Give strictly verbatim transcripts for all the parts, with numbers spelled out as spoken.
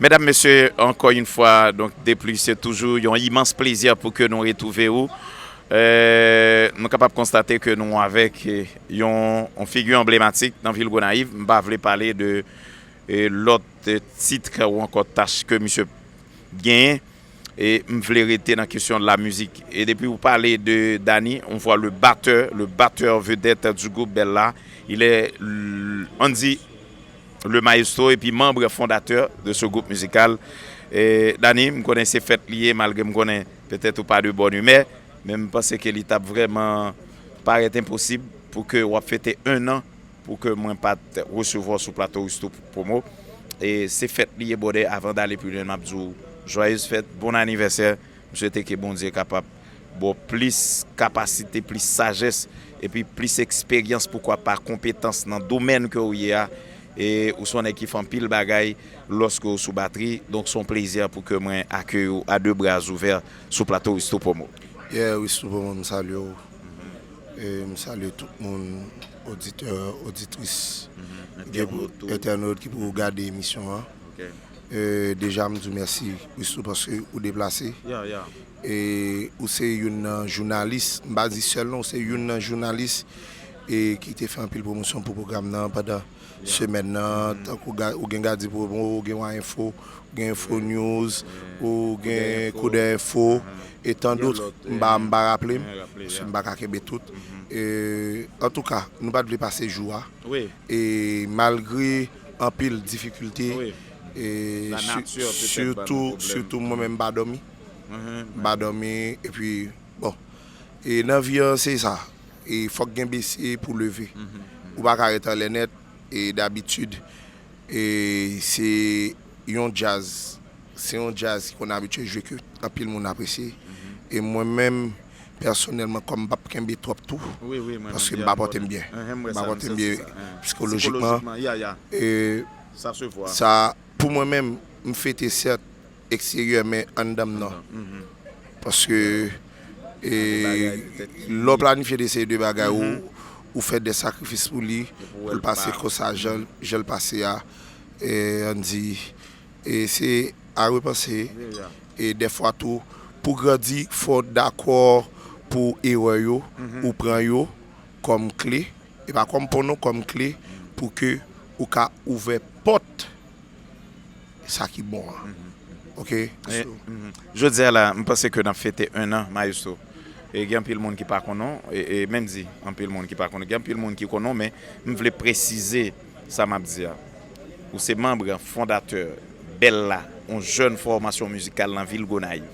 Medam, mesye, ankò yon fwa, donk, de plis, se toujou yon imans plezi pou ke nou retwouve ou. Euh, nou kapab konstate ke nou avèk, eh, yon, yon figi anblematik nan vil Gonayiv. M pa vle pale de, eh, lòt, eh, tit ou ankò tach ke misye genyen. E m vle rete nan kesyon lamizik. E depi ou pale de Dany, on voit le batteur, le batteur vedette du groupe Bella. Il est, l- on dit, le maestro epi membre fondateur de ce groupe musical. E Dany, m konnen se fèt li ye, malgre m konnen petèt ou pa de bòn imè, men m panse ke li t ap vrèman parèt enposib pou ke w ap fete en an pou ke mwen pa t resevwa w sou plato Risto Promo. E se fèt li ye, brother, avan d'aller plus loin, m ap di w joyeuses fêtes, bon anniversaire. M swete ke Bondye kapab ba w plis kapasite, plis sajès, epi plis eksperyans, poukwa pa konpetans nan domèn ke w ye a. E ou se yon nèg ki fè anpil bagay lòske w sou batri. Donk, se yon plezi pou ke mwen akeyi w a de bra ouvè sou plato Risto Promo. Yeah, Risto Promo, m salye w. E m salye tout moun, oditè, oditris, entènot ki pou gade emisyon an. E deja, m di w mèsi, Risto, paske ou deplase. E ou se youn nan jounalis, m pa di sèl non, ou se youn nan jounalis e ki te fè anpil pwomosyon pou pwogram nan pandan semèn nan, tankou ga- ou gen Gadi Promo, ou gen Wa Info, ou gen Info News, ou gen Koudè Info, e tan dòt, m pa, m pa raple m, paske m pa ka kenbe tout. E, antouka, nou pa t vle pase jou a. E malgre anpil difikilte, e si- sitou, sitou mwen menm m pa dòmi. M pa dòmi, epi, bon, e nan vi an, se sa. E fòk gen bese pou leve. Ou pa ka ret anlè nèt, e dabitid, e se yon djaz, se yon djaz ki konn abitye jwe ke anpil moun apresye. E mwen menm, pèsonèlman, kòm m p ap kenbe twòp tou, paske m pa pòte m byen. M pa pòte m byen psikolojikman. E sa, pou mwen menm, m fete sèt eksteryè, men anndan m non. Paske, e, lè w planifye de seri de bagay, ou, ou fè de sakrifis pou li, pou l pase konsa, jan, jan l pase a, e, ann di, e se a repanse, e dèfwa tou, pou grandi, fò w dakò pou erè yo, ou pran yo kòm kle, e pa kòm pon non, kòm kle, pou ke ou ka ouvè pòt sa ki bon an. Oke? Jodi a la, m panse ke n ap fete en an, Maestro. E gen anpil moun ki pa konnen w, e, e menm di, anpil moun ki pa konnen w, gen anpil moun ki konnen w, men m vle presize sa m ap di a. Ou se manm fondatè Bella, yon jèn fòmasyon mizikal nan vil Gonayiv.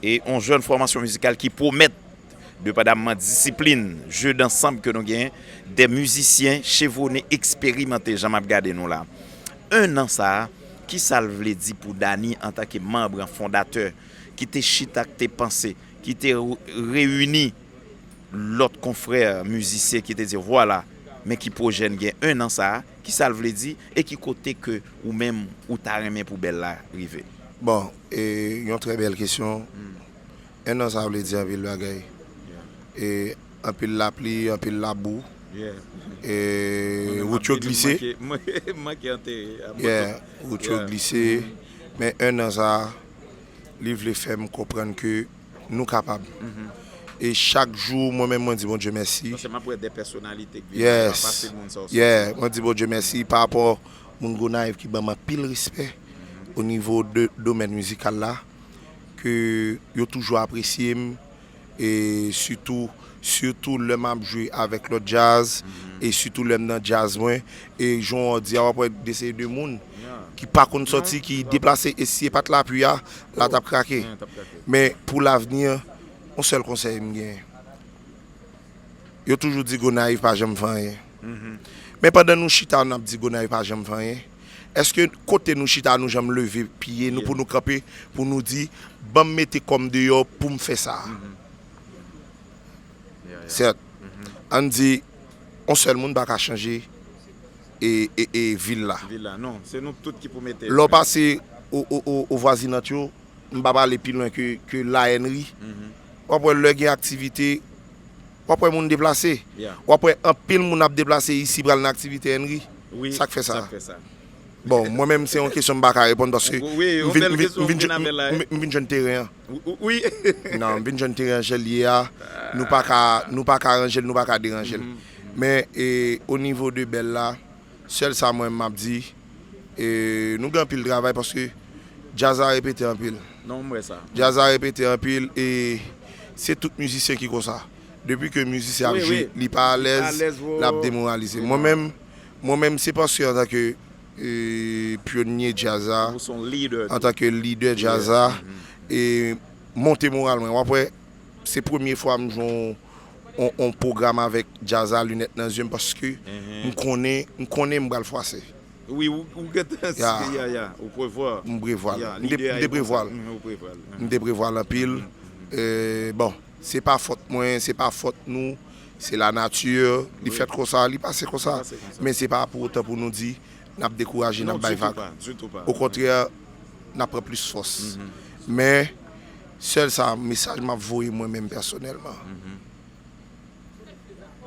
E yon jèn fòmasyon mizikal ki pwomèt, depandamman disiplin, jeu d'ensemble ke nou genyen, de mizisyen chevone, eksperimante, jan m ap gade nou la. En an sa a, kisa l vle di pou Dany antanke manm fondatè ki te chita, ki te panse, ki te re- reyini lòt konfrè mizisyen ki te di, vwala, men ki pwojè n gen en an sa a, kisa l vle di e ki kote ke ou menm ou ta renmen pou Bella rive? Bon, e yon trè bèl kesyon. En an sa vle di anpil bagay. E anpil lapli, anpil labou. E wout yo glise. Yeah, wout yo glise. Men en an sa, li vle fè m konprann ke nou kapab. E chak jou, mwen menm, mwen di Bondye mèsi. Paske m ap wè de pèsonalite k vin la, pa fasil moun sa yo soti. Yeah, mwen di Bondye mèsi pa rapò moun Gonayiv ki ban m anpil respè o nivo de domèn mizikal la, ke yo toujou apresye m, e sitou, sitou lè m ap jwe avèk lòt djaz, e sitou lè m nan djaz mwen, e jan w di a, w ap wè de seri de moun ki pa konn sòti, ki deplase, e si se pa t lapli a, la t ap krake. Men pou lavni, yon sèl konsèy m genyen. Yo toujou di Gonayiv pa janm fè anyen. Men pandan nou chita, n ap di Gonayiv pa janm fè anyen, èske kote nou chita, nou janm leve pye nou pou nou kanpe, pou nou di, ban m mete kò m deyò pou m fè sa? Sèt, ann di, yon sèl moun pa ka chanje e, e, e vil la. Lè w pase o, o, o, o vwazinant yo, m pa pale pi lwen ke, ke Layenri. W ap wè lè gen aktivite, w ap wè moun deplase. W ap wè anpil moun ap deplase isi pral nan aktivite Henry. Sa k fè sa? Bon, mwen menm, se yon kesyon m pa ka reponn paske Wi, yon m vin- bèl m vin- kesyon m vin vin jwenn- avè la. m- m vin jwenn teren an. Wi. Non, m vin jwenn teren an jan l ye a. Nou pa ka, nou pa ka ranje l, nou pa ka deranje l. Men e, o nivo de bèl la, sèl sa mwen m ap di, e, nou gen anpil travay paske djaz la repete anpil. Non, m wè sa. Djaz la repete anpil e se tout mizisyen ki konsa. Depi ke mizisyen ap Wi, jwe, wi. Li pa Li pa alèz, alèz, bro. L ap demoralize. Li Mwen pa- menm, mwen menm se paske antanke e, pyonye djaz la, Ou se yon leader. Antanke lidè djaz la, e monte moral mwen. W ap wè, se premye fwa m jwenn yon, yon pwogram avèk djaz la, linèt nan zye m, paske m konnen, m konnen m pral fwase. Wi, ou ou gentan Ya. ya, ya, ou prevwa. M prevwa l. Ya, M te- lidè a m e te konsa. prevwa l. Mhm, ou prevwa l. M te prevwa l anpil. E, bon, se pa fòt mwen, se pa fòt nou, se lanati, li fèt konsa, li pase konsa. Pase konsa. Men se pa pou otan pou nou di n ap dekouraje, n Non, ap bay ditou vag. Pa, ditou pa. Okontrè, n ap pran plis fòs. Men, sèl sa, mesaj m ap voye mwen menm pèsonèlman.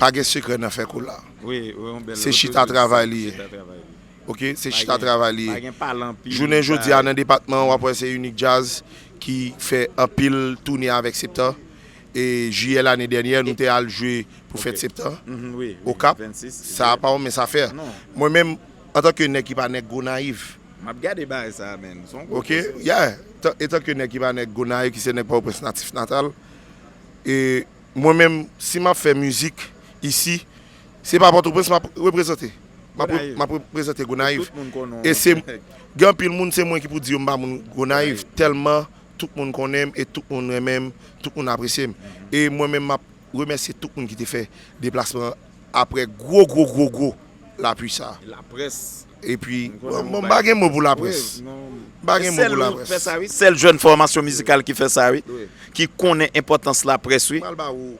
Pa gen sekrè nan fè kou la. Wi, wi, yon bèl Se chita travay li ye. Chita travay li. Ok, se chita travay li ye. Pa gen pale anpil. Jounen jodi a nan depatman an, w ap wè se Unique Jazz ki fè anpil toune avèk Septan. E jiyè lane dènyè, nou te al jwe pou fèt Septan. Mhm, wi, wi, Okap, vennsis, sa pa yon mens afè. Non. Mwen menm, antanke nèg ki pa nèg Gonayiv, M ap gade bagay sa a, men. Se yon gwo Ok, koze. Yeah. Tan- Etanke nèg ki pa nèg Gonayiv, ki se nèg Pòtoprens natif natal, e mwen menm, si m ap fè mizik isi, se pa Pòtoprens m ap reprezante. M ap re- Gonayiv. M ap reprezante Gonayiv. Tout moun konnen. E se gen anpil moun, se mwen ki pou di yo m pa moun Gonayiv. Tèlman tout moun konnen m e tout moun renmen m, tout moun apresye m. E mwen menm, m ap remèsye tout moun ki te fè deplasman an apre gwo, gwo, gwo, gwo lapli sa. Laprès. Epi, Nou konnen m nou pa pa- gen mo pou laprès. M pa gen mo pou Sèl laprès. Fè sa, wi. Sèl jèn fòmasyon mizikal ki fè sa, wi. Ki konnen enpòtans laprès, wi. Mal ba ou.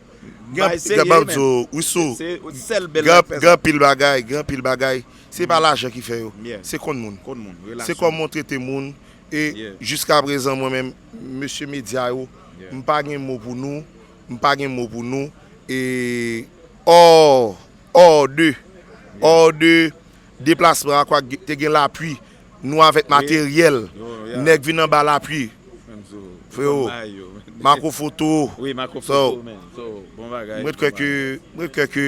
Bay Gen serye, gen men. Bandzo, Wiso. Se sèl bèl Gen laprès. Gen anpil bagay, gen anpil bagay. Se pa lajan ki fè yo. Yeah. Se konn moun. Konn moun, Se relasyon. Kòman w trete moun. E Yeah. jiska prezan, mwen menm, mesye medya yo, Yeah. M pa gen mo pou nou. M pa gen mo pou nou. E ò, ò de, ò de deplasman an, kwa te gen lapli, nou avèk materyèl, Yo, yeah. Nèg vin anba lapli. Menm sou- Freo, Bay yo. Mako foto. Wi, Mako So, foto, men. So, bon bagay. Mwen kwè ke, mwen kwè ke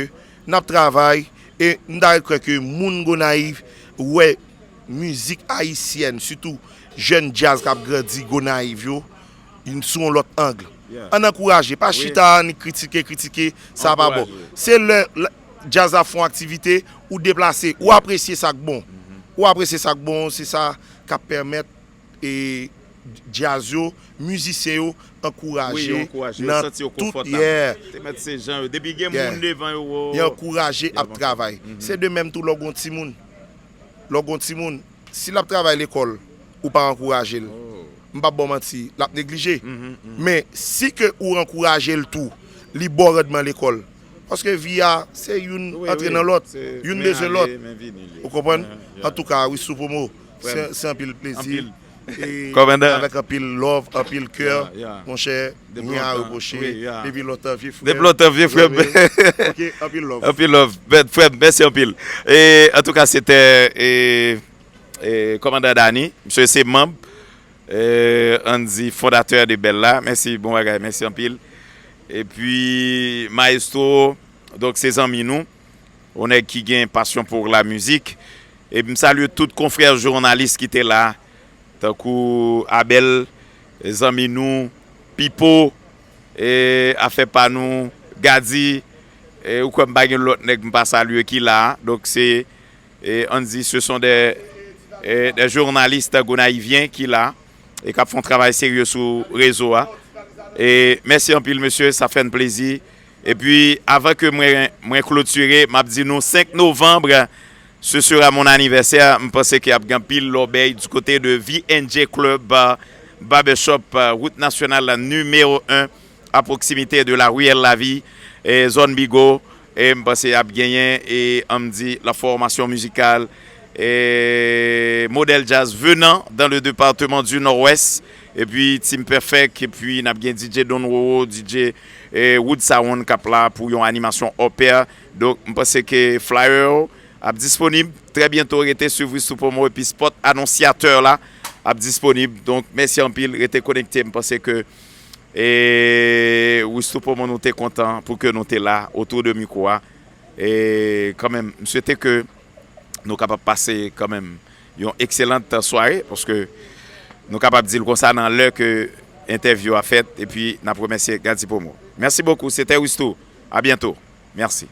n ap travay e m ta kwè ke moun Gonayiv wè mizik ayisyèn, sitou jèn djaz k ap grandi Gonayiv yo, sou yon lòt ang. Yeah. Ann ankouraje, pa chita annik kritike, kritike, sa pa bon. Ankouraje. Se lè, lè djaz la fè yon aktivite, ou deplase, ou apresye sa k bon. Ou apresye sa k bon, se sa k ap pèmèt e djaz yo, mizisyen yo ankouraje Wi, yo ankouraje, yo nan santi yo tout konfòtab. Yeah. Te mèt se jan yo. Depi gen Yeah. Moun devan yo, Yo ankouraje ap travay. Se de menm tou lè w gon timoun. Lè w gon timoun, si l ap travay lekòl, ou pa ankouraje l. M p ap ba w manti, l ap neglije. Men si ke ou ankouraje l tou, li ba w randman lekòl. Paske vi a, se youn antre nan lòt, youn bezwen lòt. Ou konprann? Antouka, wi, sou pwomo. Se se anpil plezi. E Kòmandan. Avèk anpil love, anpil kè, Yeah, yeah. monchè, Depi nyen a lontan. Repwoche. Wi, yeah. Depi lontan, vye frè. Depi lontan, vye frè. Ok, anpil love. Anpil love. Bèt frè, mèsi anpil. E, antouka, se te e, e, Kòmandan Dany. Misye se manm, e, ann di, fondatè de Bèl la. Mèsi, bon bagay, mèsi anpil. Epi, Maestro, donk, se zanmi nou. Yon nèg ki gen pasyon pou lamizik. E m salye tout konfrè jounalis ki te la, tankou Abel, zanmi nou, Pipo, e afè pa nou, Gadi, e ou kwè m pa gen lòt nèg m pa salye ki la. Donk se, e, ann di, ce sont des, e, des journalistes gonaïviens ki la e k ap fè yon travay serye sou rezo a. E mèsi anpil, mesye, sa fè n plezi. Epi, avan ke mwen, mwen klotire, m ap di nou, senk novanm, ce sera mon anniversaire. M panse ke ap gen anpil lòbèy du côté de V N J Club, euh, Barbershop, euh, wout nasyonal la, nimewo en, à proximité de la ruelle Lavie, e zòn Bigo. E m panse ap genyen, e ann di, la formation musicale, e modèl djaz venant dans le département du Nord-Ouest. Epi Team Perfect, epi n ap gen D J Don Roro, D J, e Wood Sound k ap la pou yon animasyon open air. Donk, m panse ke flyer yo ap disponib trè byento. Rete swiv Wistou Pomo epi spot anonsyatè la ap disponib. Donk, mèsi anpil. Rete konekte. M panse ke e Wistou Pomo, nou te kontan pou ke nou te la otou de mikwo a. E kanmenm, m swete ke nou kapab pase kanmenm yon ekselant sware, paske nou kapab di l konsa nan lè ke entèvyou a fèt, epi n ap remèsye Gadi Pomo. Mèsi bokou, se te Wistou. A byento. Mèsi.